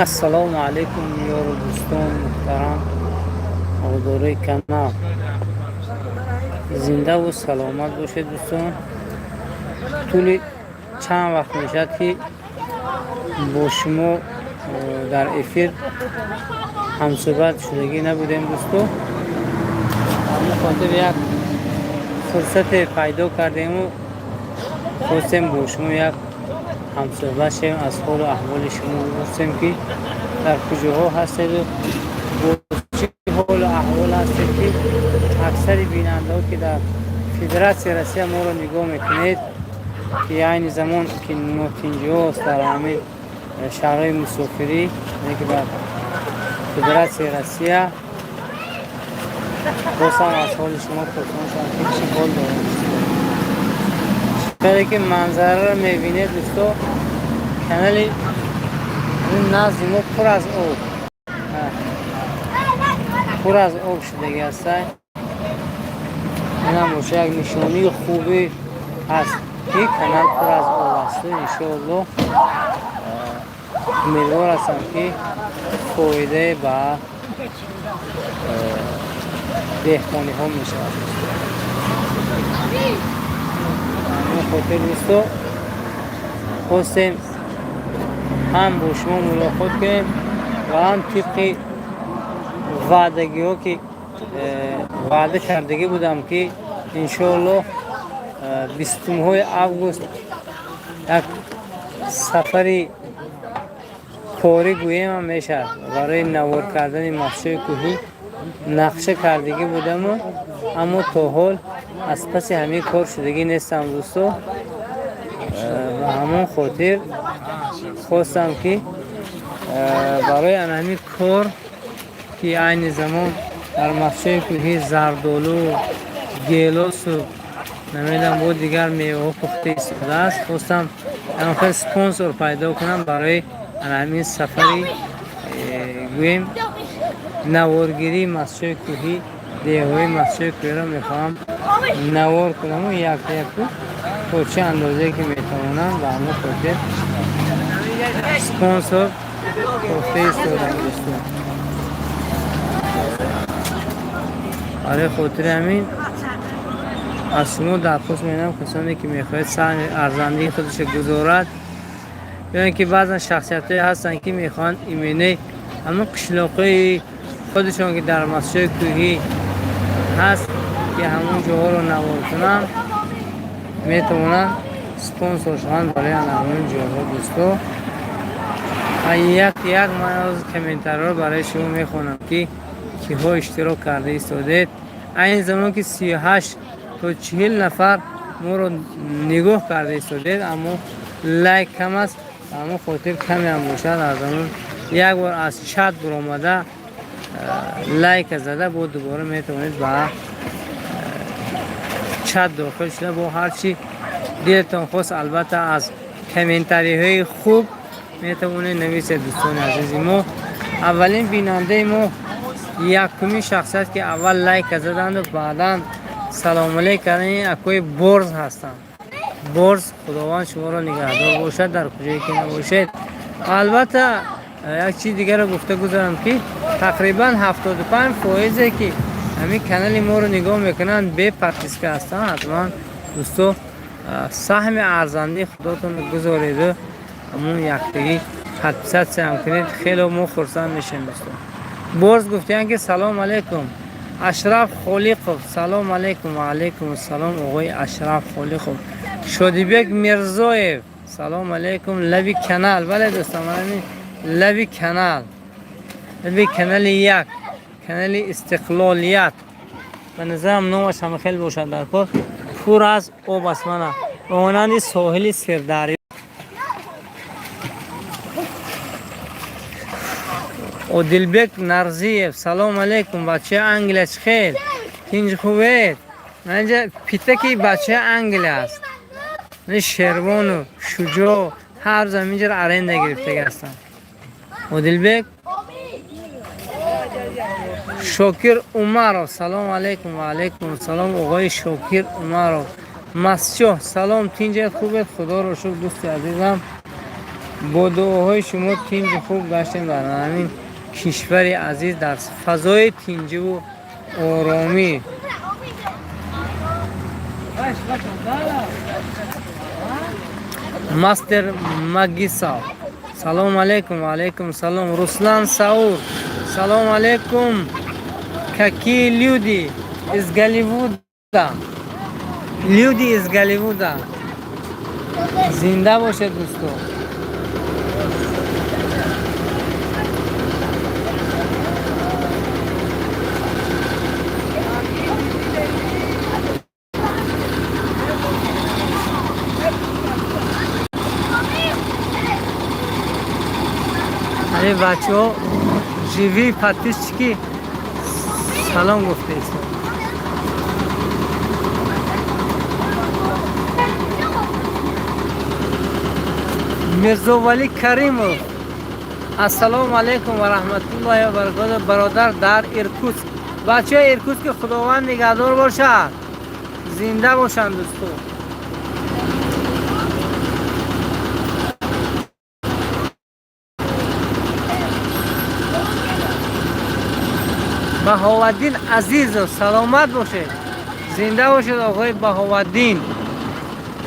Ассалому алайкум, ёру дӯстон муҳтарам, ҳаводорои канал, зиндаву саломат бошед, дӯстон. Тӯли чанд вақт мешавад, ки бо шумо дар эфир ҳамсӯҳбат шудагӣ набудем, дӯсто. Ҳамин хотир як фурсате пайдо кардему хостем бо шумо як ҳамсӯҳбат шавем, аз ҳолу аҳволи шумо бипурсем, ки дар куҷоҳо ҳастеду бо чӣ ҳолу аҳвол ҳастед, ки аксари бинандаҳо, ки дар Федератсияи Россия моро нигоҳ мекунед, ки айни замон ки нотинҷиҳост дар ҳамин шаҳрҳои мусофирӣ, ки дар Федератсияи Россия, боз ҳам аз ҳоли шумо пурсон шавам, ки чӣ ҳол доред. Хеле ки манзараро мебинед, дӯсто, канали назди мо пур аз об, пур аз об шудагӣ ҳастай. Инам боша як нишонии хубӣ ҳаст, ки канал пур аз об аст. Иншоалло, умедвор ҳастам, ки фоидае ба деҳқониҳо мешавад. Ҳамин хотир, дӯсто, хостем ҳам бо шумо мулоқот кунем ва ҳам тибқи ваъдагиҳо, ки ваъда кардагӣ будам, ки иншоалло 20-ҳои август як сафари корӣ гӯемам мешавад, барои навор кардани мастчои кӯҳӣ нақша кардагӣ будаму, аммо то ҳол аз паси ҳамин кор шудагӣ нестам, дӯсто. Ба ҳамон хотир хостам, ки барои ана ҳамин кор, ки айни замон дар мастчои кӯҳӣ зардолу, гелосу, намедонам, бо дигар меваҳо пухта истодааст, хостам хел спонсор пайдо кунам барои ана ҳамин сафари гӯем наворгирии мастчои кӯҳӣ. Деҳҳои мастчои кӯҳиро мехоҳам навор кунаму якта яку то чӣ андозае ки метавонам. Ба ҳамон хотир спонсор кофта истодам, дӯстон. Барои хотири ҳамин аз шумо дархост менамоям, касоне ки мехоҳед саҳми арзандии худашро гузорад, ё ин ки баъзан шахсиятҳое ҳастанд, ки мехоҳанд именно ҳамон қишлоқҳои худашон, ки дар мастчои кӯҳӣ ҳаст, ки ҳамон ҷоҳоро навор кунанд, метавонанд спонсор шаванд барои ҳамон ҷоҳо, дӯсто. Як як ман комментариҳоро барои шумо мехонам, ки киҳо иштирок карда истодед. Айни замон ки 38 то 40 нафар моро нигоҳ карда истодед, аммо лайк кам аст. Ба ҳамон хотир камеам бошад, аз ҳамон як бор аз чат буромада, лайка зада, бо дубора метавонед ба чат дохил шуда, бо ҳарчи дилатон хост, албатта аз комментариҳои хуб, метавонед нависед. Дӯстони азизи мо, аввалин бинандаи мо, якумин шахсият, ки аввал лайка заданду баъдан салому алейк кардани, акои Борз ҳастанд. Борз, Худованд шуморо нигаҳдор бошад, дар куҷое ки набошед. Албатта, як чизи дигарро гуфта гузарам, ки тақрибан 75 фоизе, ки ҳамин канали моро нигоҳ мекунанд, бе подписка ҳастанд. Ҳатман, дӯсто, саҳми арзандии худотонро гузореду ҳамун яктагӣ подписаться ҳам кунед, хело мо хурсанд мешавем, дӯсто. Борз гуфтиянд, ки салом алейкум. Ашраф Холиқов, салом алейкум. Ва алейкум ассалом, оғои Ашраф Холиқов. Шодибек Мирзоев, салом алейкум. Лаби канал, бале, дӯстон, ҳамин лаби канал, лаби канали як, канали Истиқлолият, ба назарам номаш ҳама хел бошад дар кор, пур аз об аст, мана ба монанди соҳили Сирдарё. Одилбек Нарзиев, салом алейкум, бачаи Англия, чӣ хел? Тинҷ хубед? Инҷа питаки бачаи Англия аст. Шервону Шуҷоъ ҳар заминҷа аренда гирифтага ҳастанд. Одилбек Шокир Умаров, салом алейкум. Ва алейкум салом, оғои Шокир Умаров. Масчоҳ, салом, тинҷед, хубед? Худоро шукр, дӯсти азизам, бо дуоҳои шумо тинҷи хуб гаштем дар ҳамин кишвари азиз, дар фазои тинҷиву оромӣ. Мастер Магисав, салом алейкум. Ва алейкум салом. Руслан Саур, салом алейкум. Какие люди из Голливуда, люди из Голливуда. Зинда бошед, дӯсто. Ҳамин бачаҳо, живые подписчики, салом гуфтаистанд. Мирзовалӣ Каримов, ассалому алайкум ва раҳматуллоҳи ва баракоту, бародар дар Иркутск. Бачаҳои Иркутски, Худованд нигаҳдор бошад, зинда бошанд, дӯсто. Баҳоваддин Азизов, саломат бошед, зинда бошед, оғои Баҳоваддин,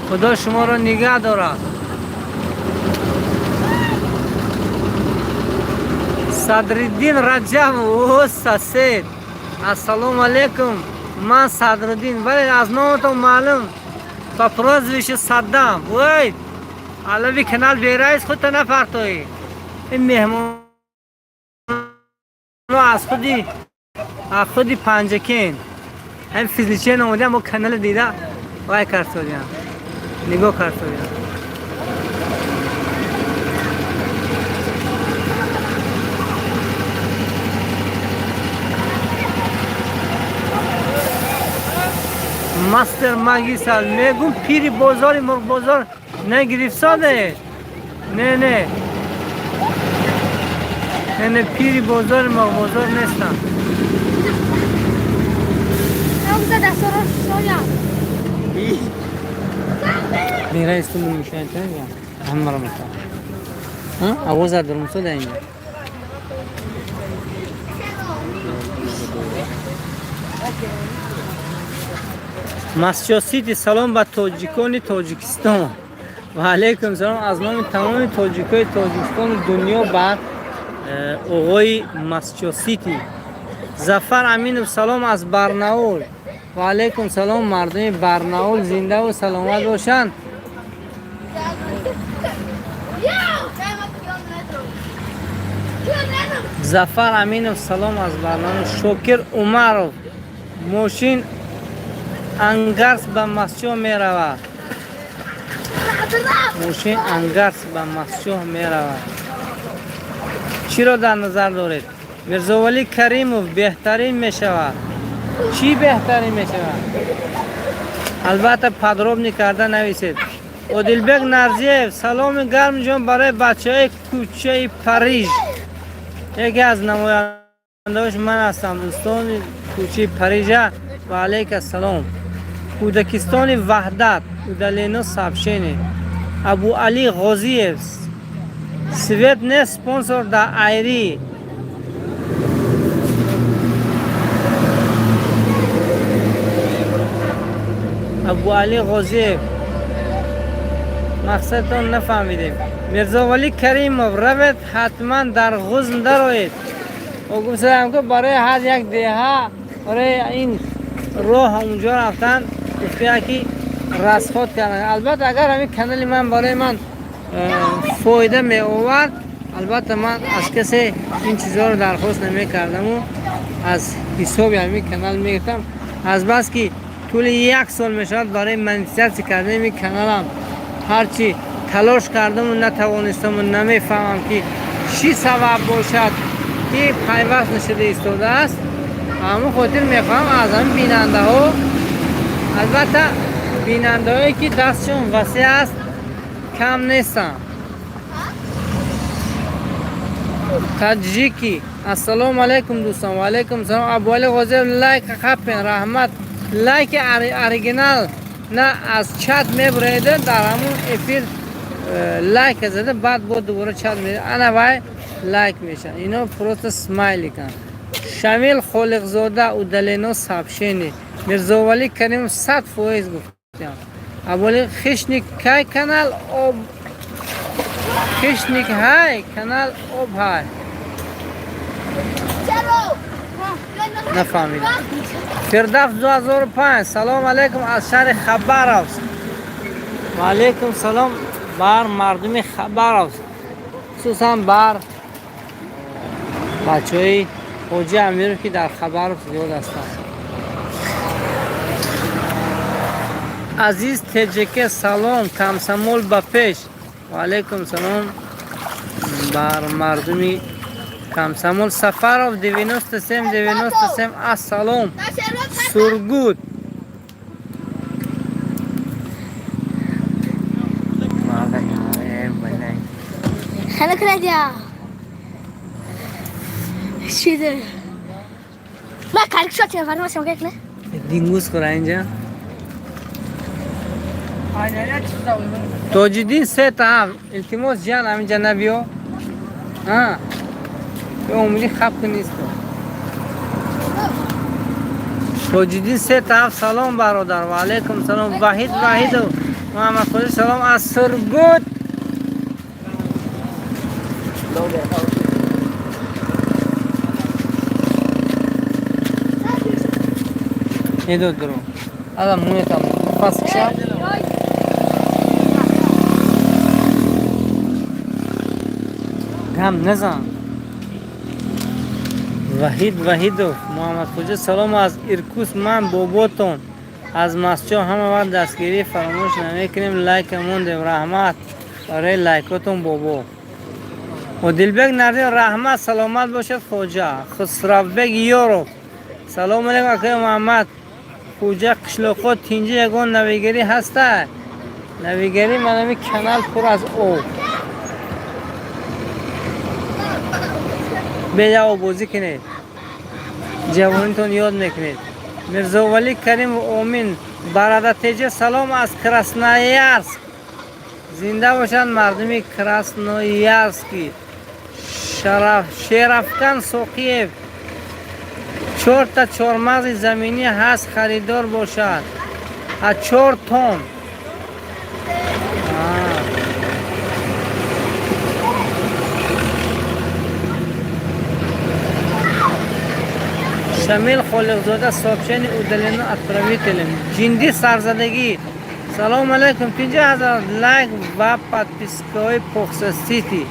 Худо шуморо нигаҳ дорад. Садриддин Раҷабов, о сосед, ассалому алайкум, ман Садриддин. Бале, аз номатон маълум, по прозвищу Саддам. Ой, алави канал бераис худта нафартоӣ. Ин меҳмон аз худи Панҷакен, ҳам физличен омадиам, бо канала дида вай кардсодиам, нигоҳ кардсодиам. Мастер Магисал, мегум, пири бозори мурғбозор нагирифтсоде? Не, не, не, не, пири бозори мурғбозор нестам. Hamza da soruyor. Мира истумун мишаитан я ҳамаро мета авоза дурмусода инҷа. Масчо Сити, салом ба тоҷикони Тоҷикистон. Ва алайкум салом, аз номи тамоми тоҷикои Тоҷикистону дунё ба оғои Масчо Сити. Зафар Аминов, салом аз Барнаул. Ва алайкум салом, мардуми Барнаул зиндаву саломат бошанд. Зафар Аминов, салом аз Барнаул. Шокир Умаров, мошин Ангарс ба Масчоҳ меравад, мошин Ангарс ба Масчоҳ меравад. Чиро дар назар доред? Мирзовалӣ Каримов, беҳтарин мешавад. Чӣ беҳтарин мешавад? Албатта, подробно карда нависед. Одилбек Нарзиев, саломи гармҷон барои бачаҳои кӯчаи Париж. Яке аз намояндаош ман ҳастам, дӯстони кӯчаи Парижа, ва алайк ассалом. Кӯдакистони Ваҳдат, удалено сообщение. Абуалӣ Ғозиев, свет не спонсор да айри. Абуалӣ Ғозиев, мақсадтон нафаҳмидем. Мирзовалӣ Каримов, равед, ҳатман дар Ғузн дароед. Гуфтам, ки барои ҳар як деҳа, барои ин роҳ унҷо рафтан, гуфтая, ки расход кардан. Албатта, агар ҳамин канали ман барои ман фоида меовард, албатта, ман аз касе ин чизҳоро дархост намекардаму аз ҳисоби ҳамин канал мегирифтам. Азбаски тӯли як сол мешавад, барои монетизатсия кардани ин каналам ҳарчи талош кардаму натавонистаму намефаҳмам, ки чӣ сабаб бошад. Ки пайваст нашуда истодааст. Ҳамон хотир мехоҳам аз ҳамин бинандаҳо, албатта, бинандаҳое ки дастшон васеъ аст, кам нестанд. Таҷики, ассалому алайкум, дӯстон. Ва алайкум салом. Абуали Ғозиев, лайк қапен, раҳмат. Лайки оригинал на, аз чат мебуреда, дар ҳамун эфир лайк зада, баъд бо дубора чат ме, ана вай лайк мешавад. Ино просто смайликан. Шамил Холиқзода, удалено сообщение. Мирзовалӣ Каримов, 100% гуфтам. Абуали хишник кай канал об, хишник ҳай канал об ҳай. Нафаҳмидам. Фирдавс 2005, салом алайкум аз шаҳри Хабаровск. Ва алайкум салом бар мардуми Хабаровск, хусусан бар бачаҳои Ҳоҷи Амиров, ки дар Хабаровск зиёд ҳастанд. Азиз Теҷеке, салом, Комсомол ба пеш. Ва алайкум салом бар мардуми Комсомол. Сафаров 97 97, ассалом, Сургут. Хеле крадя. Чизе. Ма карик шот я варма сам как не? Дингуз хӯра инҷа. Тоҷиддин сета ҳафт, илтимос, ҷан, ҳаминҷа набиё. Ё умри хаб нест. Тоҷиддин сета ҳафт, салом, бародар. Ва алайкум салом. Ваҳид Ваҳидов, Муҳаммад Фозил, салом аз Сургут. Недод дуро. Ала муетам нафас киша. Гам назан. Ваҳид Ваҳидов, Муҳаммад Хоҷа, салом аз Иркутск. Ман боботон аз Масчо, ҳама вақт дастгирӣ фаромӯш намекунем, лайка мондем. Раҳмат барои лайкотон, бобо. Одилбек Нардиев, раҳмат, саломат бошед, хоҷа. Хусравбек Ёров, салому алейкум, акои Муҳаммад Хуҷа, қишлоқҳо тинҷи, ягон навигарӣ ҳаста? Навигарӣ манами канал пур аз об. Бея обозӣ кунед, ҷавонитон ёд мекунед. Мирзовалӣ Каримов, омин. Барадатеҷа, салом аз Красноярск. Зинда бошанд мардуми Красноярски. Шерафкан Соқиев, чорта чормағзи заминӣ ҳаст, харидор бошад, аз 4 тон. А. Шамил Холиқзода, сообщение удалено отправителем. Ҷинди сарзадагӣ, салому алайкум, тинҷа ҳазар, лайк ва подпискаҳои Похса Сити.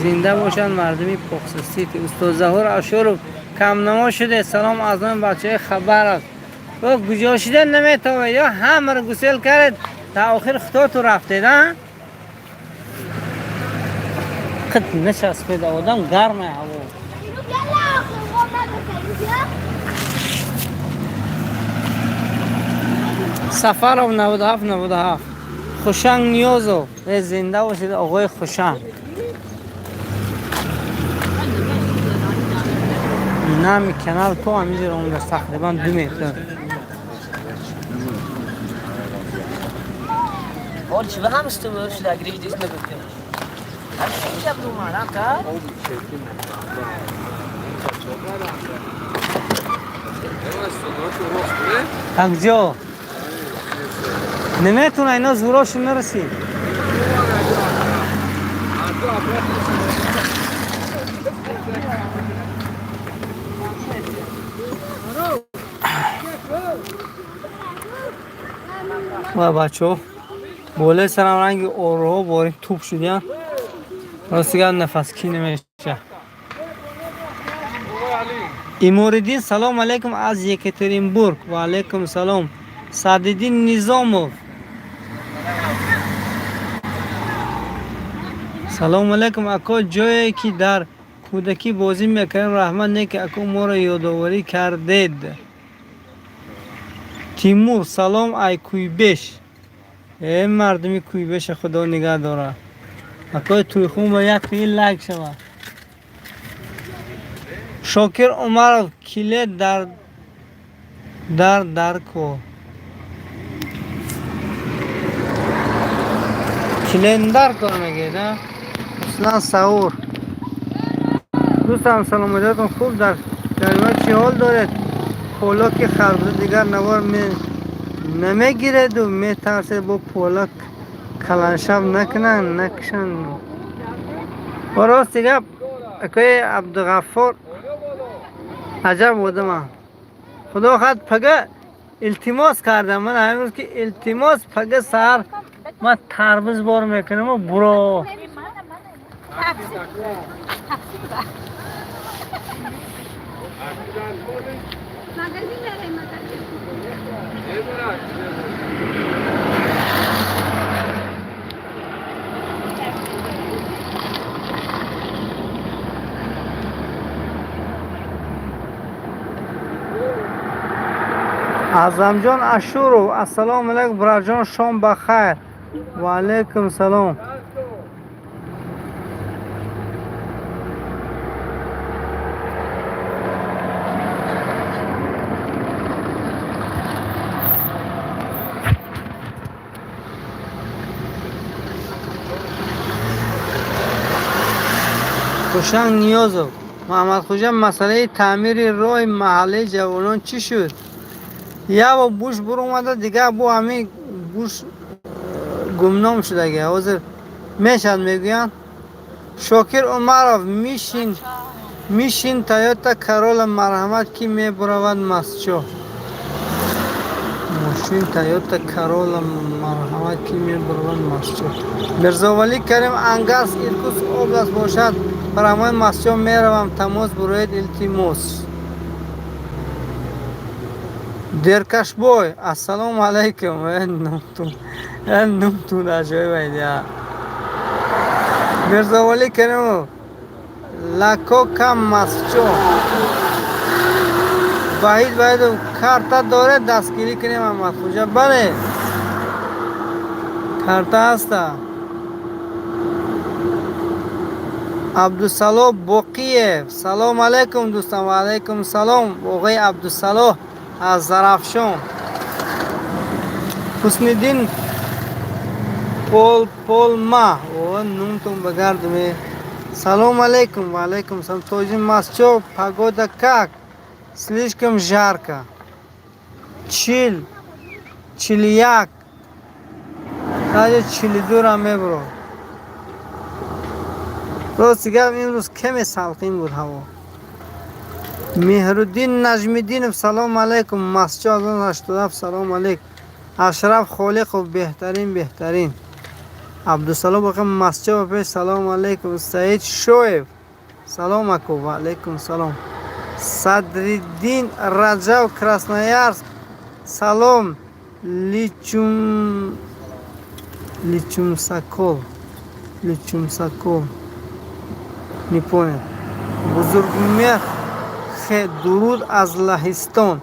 Зинда бошанд мардуми Похса Сити. Устод Заҳур Ашуров, камнамо шуде, салом аз номи бачаҳои Хабаров. О куҷо шуда наметавонед, ё ҳамаро гусел кардед, та охир худоту рафтед, а қит начаспед, одам гармай ҳаво. Yalla, Сафаров 97 97, Хушанг Ниёзов, зинда бошед, оғои Хушанг. Нами канал то ҳаминҷо омадааст, тақрибан 2 метр. Olha, vamos tu da igreja desse negócio. Acho que é do Maracá. Такҷо наметуна, ино зурошон нарасид. Ва бачаҳо, болои сарам ранги орҳо бори туп шудиян. Рости гап, нафаскӣ намеша. Имориддин, салом алейкум аз Екатеринбург. Ва алейкум салом. Саъдиддин Низомов, салому алейкум, ако. Ҷое ки дар Кӯдакӣ бозӣ мекардем, раҳмат, не ки аку моро ёдоварӣ кардед. Тимур, салом ай Куйбеш. Э, мардуми Куйбеша Худо нигаҳ дорад. Акои тӯйхун ба як қии лайк шавад. Шокир Умаров, киле дар кор. Килендар кор мегӯед, а? Руслан Саур. Дӯстам, саломатиятон хуб, дар ҷарима чӣ ҳол доред? Полоки харбуза дигар навор намегиреду метарсед бо полак каланшаб накунанд, накушанд. Ва рости гап, акои Абдуғаффор аҷаб одама. Худо хоҳад, пага илтимос кардам. Ман ҳамин рӯз ки илтимос, пага саҳар ман тарбуз бор мекунаму буро. Аъзамҷон Ашуров, ассалому алайкум, братҷон, шом ба хайр. Ва алайкум салом. Хушанг Ниёзов, Маҳаммадхӯҷа, масъалаи таъмири роҳи маҳаллаи ҷавонон чӣ шуд? Як бор буш буромада, дигар бо ҳамин буш гумном шудаги. Ҳозир мешавад, мегӯянд. Шокир Умаров, мишин мишин Тойота Королла, марҳамат, ки мебуравад Масчо. Мошин Тойота Королла, марҳамат, ки мебуравад Масчо. Мирзовалӣ Карим, Ангарск, Иркутск область бошад, барамои Масчо меравам, тамос буроед, илтимос. Деркашбой, ассалому алайкум. Э, нумтун аҷоиб айдия. Мирзовалӣ Каримов, Лакока Масчо. Ваҳид Ваҳидов, карта доред, дастгирӣ кунем, Аҳмадхӯҷа? Бале, карта ҳаста. Абдусалоҳ Боқиев, салом алайкум, дӯстам. Ва алайкум салом, оғои Абдусалоҳ аз Зарафшон. Ҳусниддин Полма, о, нумтон ба гардуме. Салом алейкум, ва алейкум салом. Тоҷи Масчо, погода как? Слишком жарко. 40, 41, даже 42-ра мебуро. Рости гап, имрӯз каме салқин буд ҳаво. Меҳруддин Наҷмиддинов, салом алейкум. Масчо аз 87, салом алейкум. Ашраф Холиқов, беҳтарин, беҳтарин. Абдусалом боқи Масчо ба пеш, салом алейкум. Саид Шоев, салом аку, ва алейкум салом. Садриддин Раҷаб, Красноярск, салом. Личум Личумсакол, Личумсакол, не понял. Бузургмеҳр хе, дуруд аз Лаҳистон.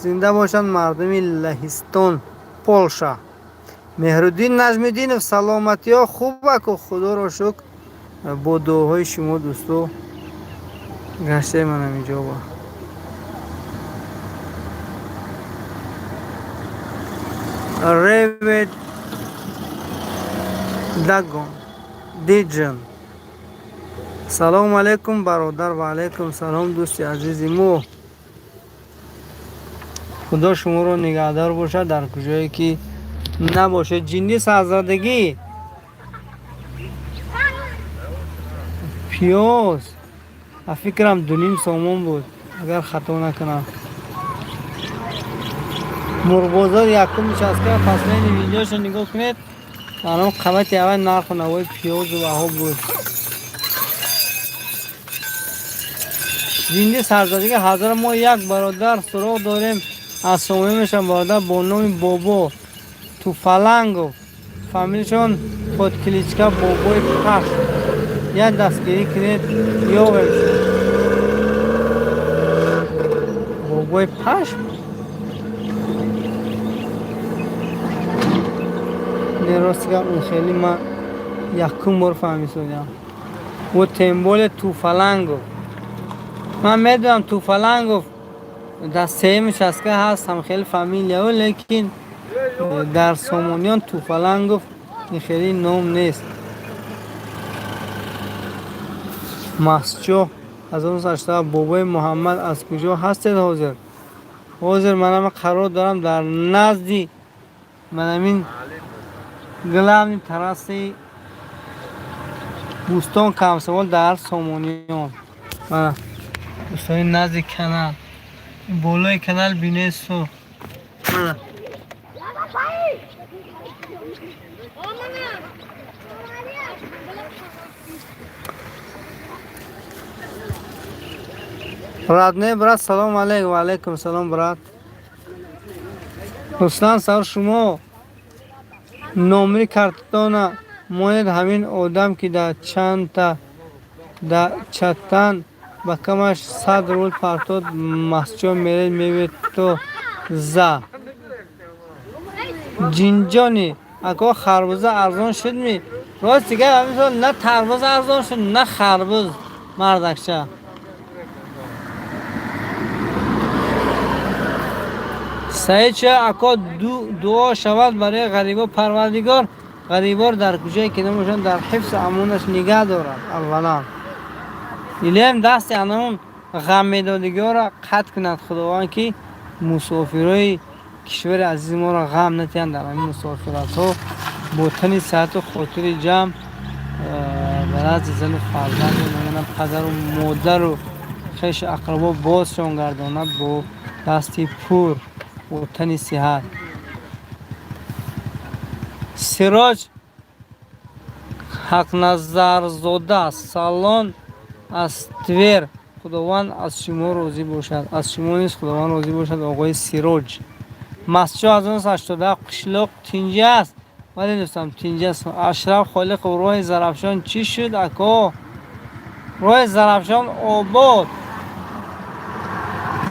Зинда бошанд мардуми Лаҳистон, Полша. Меҳруддин Наҷмиддинов, саломатиҳо хуб аку? Худоро шукр, бо дуоҳои шумо, дӯсто, гаштаи манам инҷоба. Ревет Дагон Диджан, салому алейкум, бародар. Ва алейкум салом, дӯсти азизи мо. Худо шуморо нигаҳдор бошад, дар куҷое ки набошед. Ҷинди сарзадагӣ, пиёз ба фикрам 2.5 сомон буд, агар хато накунам. Мурғбозор якум нишастка, последний видеошо нигоҳ кунед, дар қабати аввал нарху навои пиёзу ваҳо буд. Зинди сарзадагӣ ҳазра, мо як бародар суроғ дорем, аз сомоӣ мешавам, бародар бо номи Бобо Туфалангов, фамилишон под кличка Бобои Пашт. Як дастгирӣ кунед, ёвем шуд. Бобои пашм. Не, рост гап, ин хеле ман якум бор фаҳмисодиам. О, тем более Туфалангов. Ман медонам, Туфалангов дар сеюм участка ҳастам, хеле фамилияо, лекин дар Сомониён Туфалангов ин хеле ном нест. Масчоҳ 1987. Бобои Муҳаммад, аз куҷо ҳастед ҳозир? Ҳозир манама қарор дорам дар назди манамин главный трассаи Бӯстон Комсомол дар Сомониён. Мана, дӯстони, назди канал, болои канал, бинои сурх. Мана. Родной брат, салом алейкум. Ва алейкум салом, брат. Руслан сар, шумо номри картона монед. Ҳамин одам, ки дар чанта да чаттан ба камаш 100 рубл партод, масҷо меред, мевед то за ҷинҷони. Ако, харбуза арзон шуд ми? Рости гап, ҳамин сол на тарбуз арзон шуд, на харбуз, мардакча. Саид ча ако, дуо шавад барои ғарибо. Парвардигор ғарибор дар куҷое ки набошанд, дар ҳифзу амонаш нигаҳ дорад. Аввалан илем дасти анамон ғам медодигиҳоро қатъ кунад Худованд, ки мусофирои кишвари азизи моро ғам натиҳанд. Дар ҳамин мусофиратҳо бо тани сиҳату хотири ҷамъ ба назди зану фарзанду, намедонам, падару модару хешу ақрабо бозшон гардонад, бо дасти пур, бо тани сиҳат. Сироҷ Ҳақназарзода, салон аз Твер, Худованд аз шумо розӣ бошад. Аз шумо низ Худованд розӣ бошад, оғои Сироҷ. Масҷо 1987, қишлоқ тинҷӣ аст? Вале, дӯстам, тинҷӣ аст. Ашраф Холиқов, роҳи Зарафшон чӣ шуд, ако? Роҳи Зарафшон обод.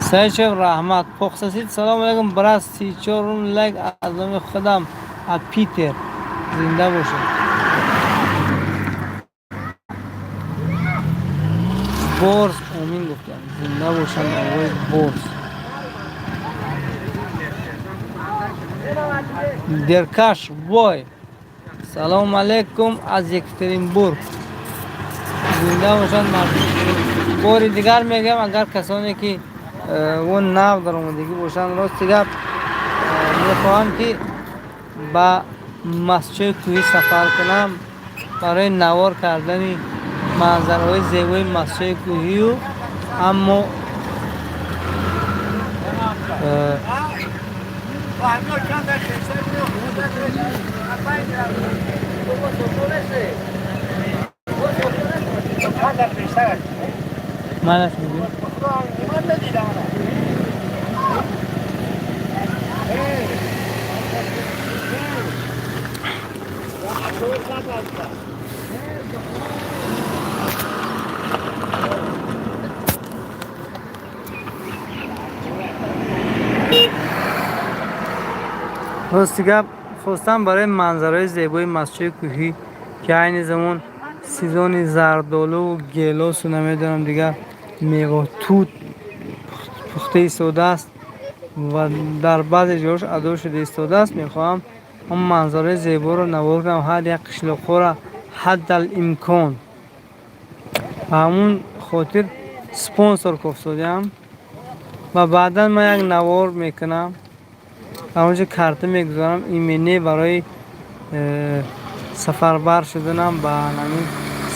Саидшоев, раҳмат. Похсасид, салому алайкум, брат, 34-ум лайк аз номи худам аз Питер, зинда бошед. Борз, омин гуфтам, зинда бошанд оғои Борз. Деркаш бой, салому алайкум аз Екатеринбург, зинда бошанд мардум. Бори дигар мегӯям, агар касоне ки о нав даромадагӣ бошанд, рости гап, мехоҳам ки ба масҷои кӯҳӣ сафар кунам барои навор кардани манзараҳои зебои масҷои кӯҳию, аммо манаш мегӯям. Рости гап, хостам барои манзараҳои зебои масҷои кӯҳӣ, ки айни замон сезони зардолуву гелосу, намедонам, дигар мева, тут пухта истодааст ва дар баъзе ҷош адо шуда истодааст, мехоҳам он манзараи зеборо навор кунам, ҳар як қишлоқҳоро ҳаддал имкон. Ба ҳамун хотир спонсор кофтодиам ва баъдан ман як навор мекунам, дар онҷо карта мегузорам имене барои сафарбар шуданам ба ҳамин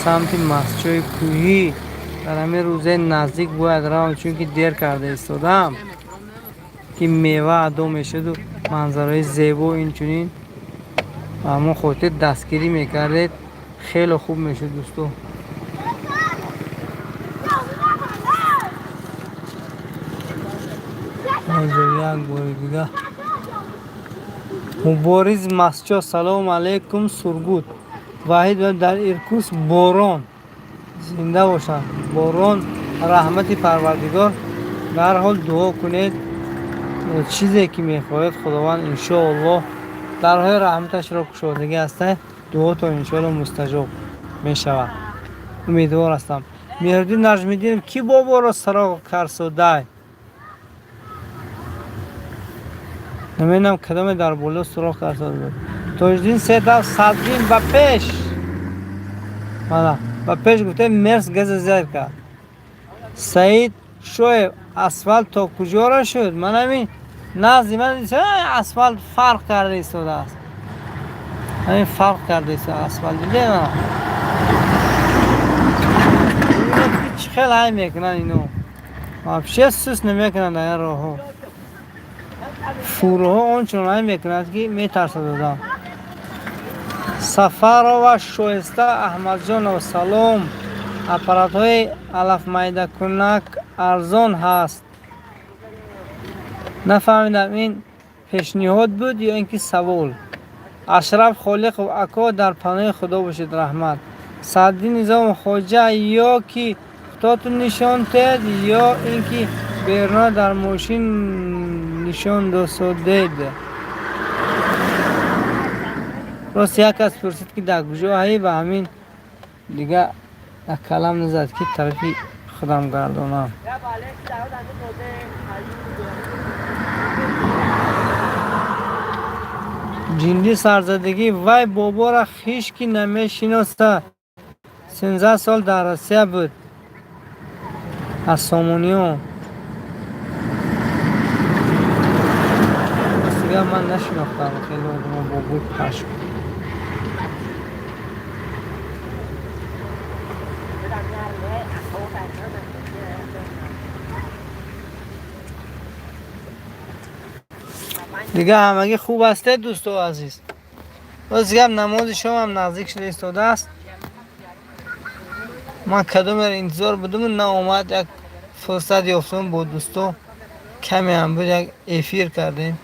самти масҷои кӯҳӣ. Дар ҳамин рӯзаи наздик бояд равам, чунки дер карда истодаам, ки мева адо мешуду манзараҳои зебо. Инчунин ба ҳамон хотир дастгирӣ мекардед, хеле хуб мешуд, дӯсто. Ҳозир як бори дигар. Мубориз Масҷо, салому алайкум, Сургут. Ваҳид, дар Иркутск борон. Зинда бошанд. Борон раҳмати Парвардигор. Ба ҳар ҳол дуо кунед, чизе ки мехоҳед, Худованд иншоаллоҳ дарҳои раҳматашро кушодагӣ ҳаста, дуотон иншоаллоҳ мустаҷоб мешавад. Умедвор ҳастам. Меҳриддин Наҷмиддинов, ки боборо сароғ карсодай? Намедонам, кадоме дар боло суроғ карсода буд. Тоҷиддин Сетав, Садрин ба пеш. Мана, ба пеш гуфте, мерс газа зер кард. Саид Шоев, асфалт то куҷоро шуд? Ман ҳамин назди ман асфалт фарқ карда истодааст. Ҳамин фарқ карда истода асфалт. Дидед мана? Чӣ хел ҳай мекунанд ино. Вообще сус намекунанд дар ин роҳҳо. Фурҳо ончунон ҳай мекунанд, ки метарсад одам. Сафарова Шоиста Аҳмадҷонова, салом. Аппаратҳои алафмайдакунак арзон ҳаст? Нафаҳмидам, ин пешниҳод буд ё ин ки савол. Ашраф Холиқов, ако, дар паноҳи Худо бошед, раҳмат. Саъдиддин Низомов, хоҷа, ё ки худотон нишон тед, ё ин ки беруна дар мошин нишон досодед. Рост, як кас пурсид, ки дар куҷо ҳаи, ба ҳамин дига калам назад, ки тарафи худам гардонам. Ҷиндӣ сарзадагӣ, вай бобора хиш ки намешиноса, 13 сол дар Россия буд, аз Сомониён. Ростига, ман нашинохтам хеле одамо бобои пашм. Дига ҳамагӣ хуб ҳастед, дӯсто азиз? Боз гап, намози шомам наздик шуда истодааст. Ман кадомеро интизор будуму наомад, як фурсат ёфтум, бо дӯсто каме ҳам буд, як эфир кардем,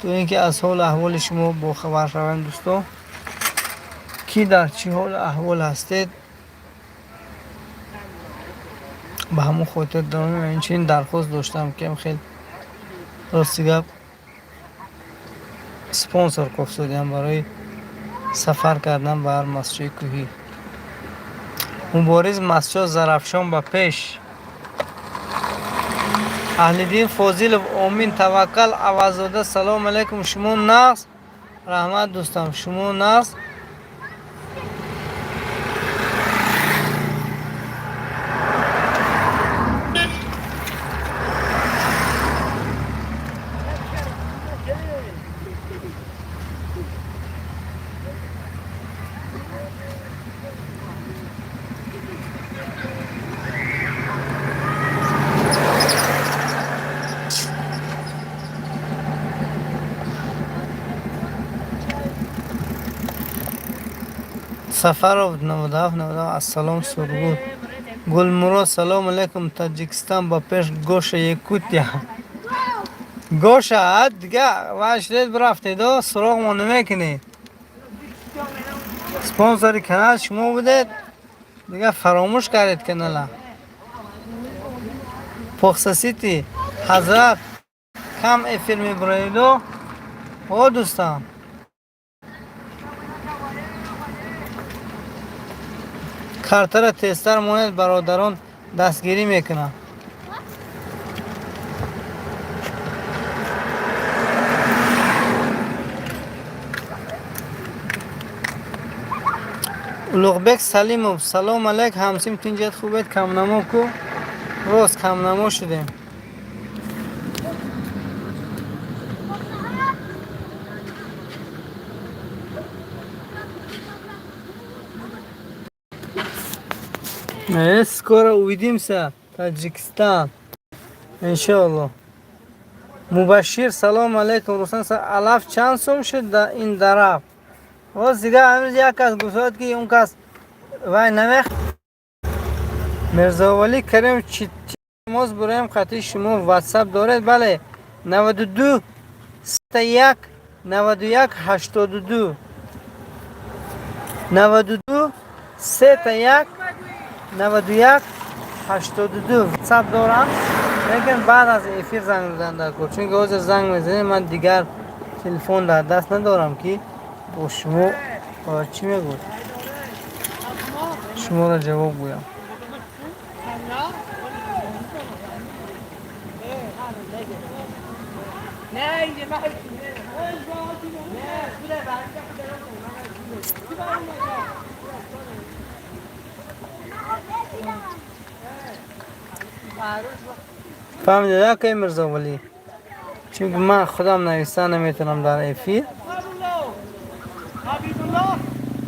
то ин ки аз ҳолу аҳволи шумо бохабар шавем, дӯсто, ки дар чӣ ҳолу аҳвол ҳастед. Ба ҳамон хотир дорам, инчунин дархост доштам, ки хел, рости гап, спонсор кофтодиам барои сафар кардан ба ҳар масҷои кӯҳӣ. Мубориз Масҷо, Зарафшон ба пеш. Аҳлиддин Фозилов, омин. Таваккал Аваззода, салому алайкум, шумо нағз? Раҳмат, дӯстам, шумо нағз? Сафаров 97 97, ассалом, Сургут. Гулмурод, салому алайкум, Таҷикистон ба пеш. Гоша, Якутия. Гоша, дига вашред бирафтедо, суроғмо намекунед. Спонсори канал шумо будед, дига фаромӯш кардед канала. Похсасити ҳазрат, кам эфир мебуроедо, о дӯстам. Картара тезтар монед, бародарон дастгирӣ мекунанд. Улуғбек Салимов, салом алайк, ҳамсим, тинҷат, хубед? Камнамо ку, рост, камнамо шудем. Скоро увидимся, Таджикистан. Иншалло. Мубашир, салом алейкум. Руслан, алаф чанд сум шуд ин дараф? Боз дига ҳамиз як кас гуфтад, ки он кас вай намех. Мирзовалӣ Карим, чи тамос бураем қатъи шумо, ватсап доред? Бале, 92 1 91 82, 92 3 1. 91 82 ватсап дорам, лекин баъд аз эфир занг задан дар кор, чунки ҳозир занг мезанем, ман дигар телефон дар даст надорам, ки бо шумо чӣ мегӯд, шуморо ҷавоб гӯям. Фаҳмидед, акай Мирзовалӣ? Чунки ман худам нависта наметавонам дар эфир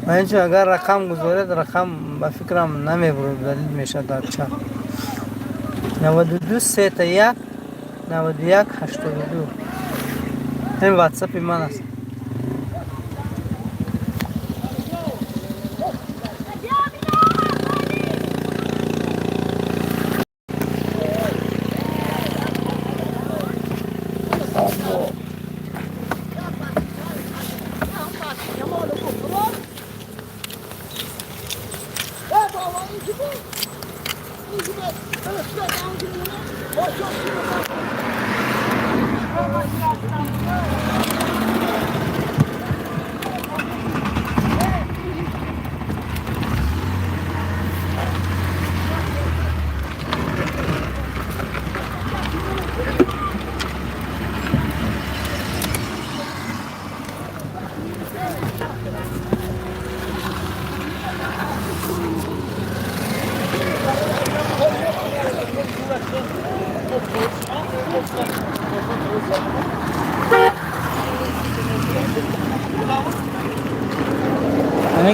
ва инчун агар рақам гузоред, рақам ба фикрам намебурад, далил мешавад дар чат. 92 31 91 82 ин ватсапи ман аст.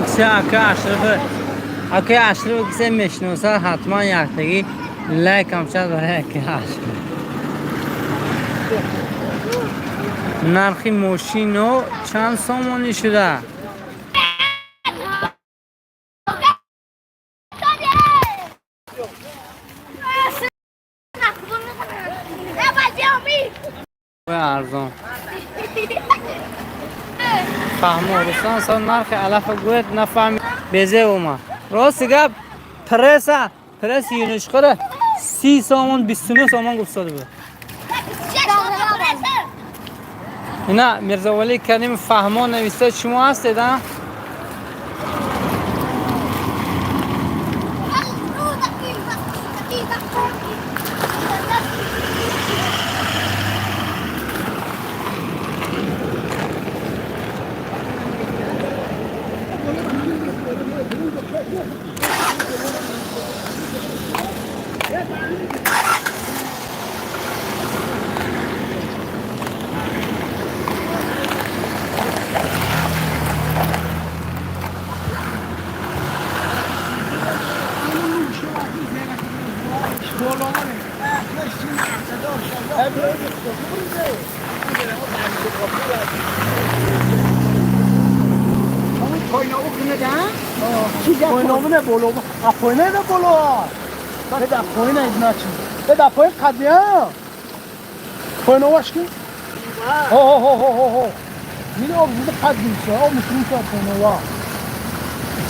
Кисе ака Ашраф, акаи Ашраф кисе мешиносад, ҳатман яктагӣ лайкам шад барои акаи Ашраф. Нархи мошино чанд сомонӣ шуда? Арзон. Фаҳмо, Руслан сон нархи алафа гӯяд, нафаҳми безе ума. Рости гап, пресс юнучқара 30 сомон, 29 сомон гуфтода буд. Ина Мирзовалӣ Карим фаҳмо нависта, шумо ҳастед, а?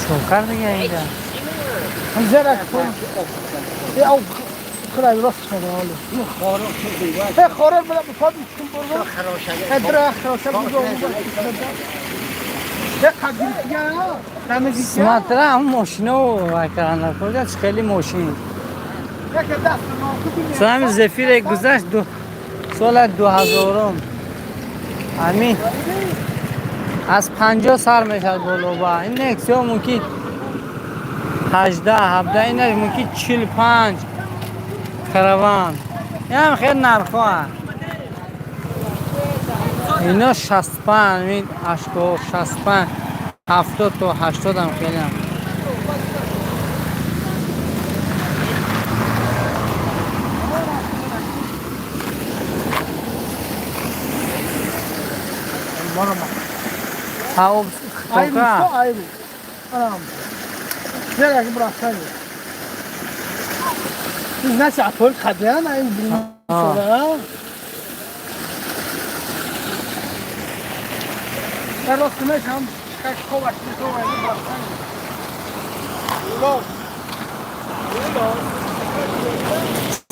Чокар дига инҷа. Смотря мошино вай каранда куҷа хеле мошин. Сами зефире гузашт ду сола 2000-ум. Ҳамин аз 50 сар мешавад боло ба. Ин Нексио мумкин 18, 17, инаш мумкин 45 караван. Ин хеле нархҳо. Ино 65, ин 80, 65, 70 то 80 ҳам хеле ҳам. об хитока.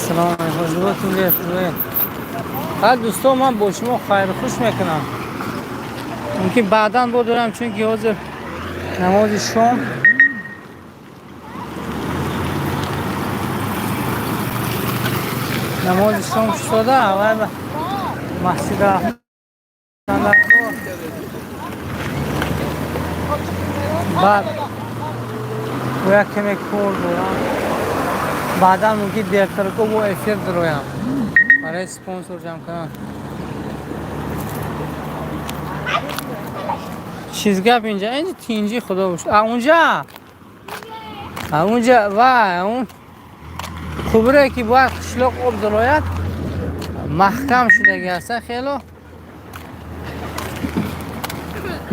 Салом алейкум, ҳузуротун бехуре. Ҳар дӯсто, ман бо шумо хайрхуш мекунам. Мумкин баъдан бодорам, чунки ҳозир намози шом. Намози шом шуда, аввал масҷид рафтан дар кор. Баъд бояд каме кор дорам. Баъдан мумкин дертарко бо эфир дароям. Барои спонсор ҷамъ кардан. Чиз гап инҷа, инҷа тинҷи, худо бош. А унҷа? А унҷа ва он кубре ки бояд қишлоқ об дарояд, маҳкам шудаги аст, хело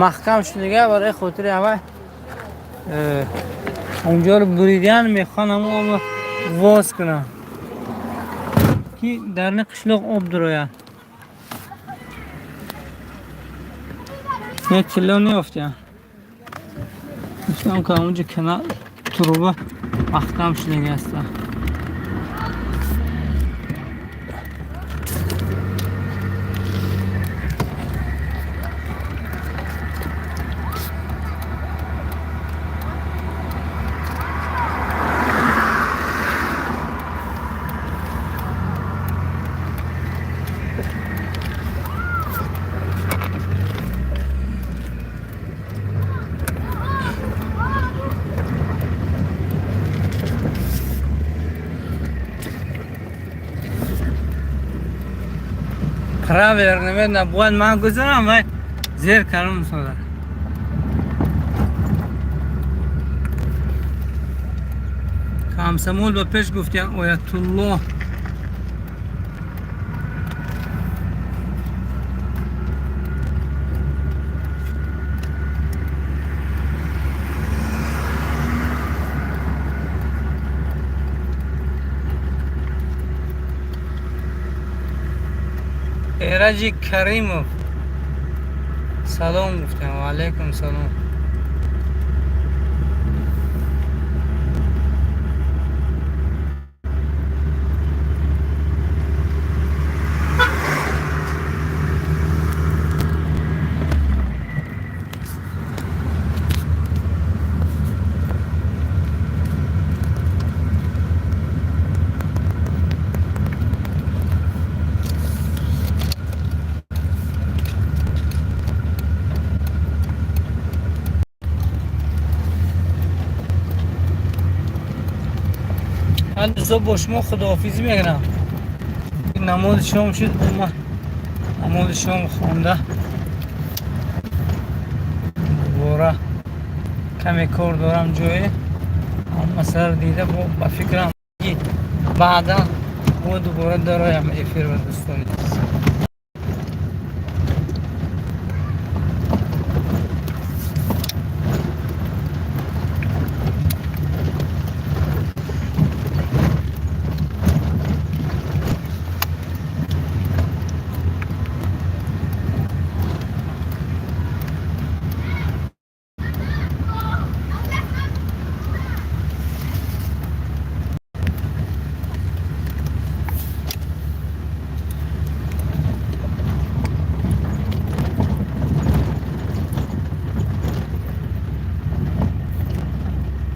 маҳкам шудага. Барои хотири ҳавай унҷоро буридан мехоҳан, ҳамон обро воз кунанд, ки дар ин қишлоқ об дарояд. Не, тилло неёфтиям. Гуфтам, ки унҷа канал труба маҳкам шудаги аста. Правильно, намедонам, бояд ман гузарам вай зер калон сода. Комсомол ба пеш гуфтиям, оятулло. Эраҷи Каримов салом гуфтам, ва алайкум салом. Ман дӯсто, бо шумо худоҳофизӣ мекунам. Намози шом шуд, ман намози шом хонда, дубора каме кор дорам ҷое, масъаларо дида, ба фикрам, баъдан бо дубора дароям эфир ба дӯстони.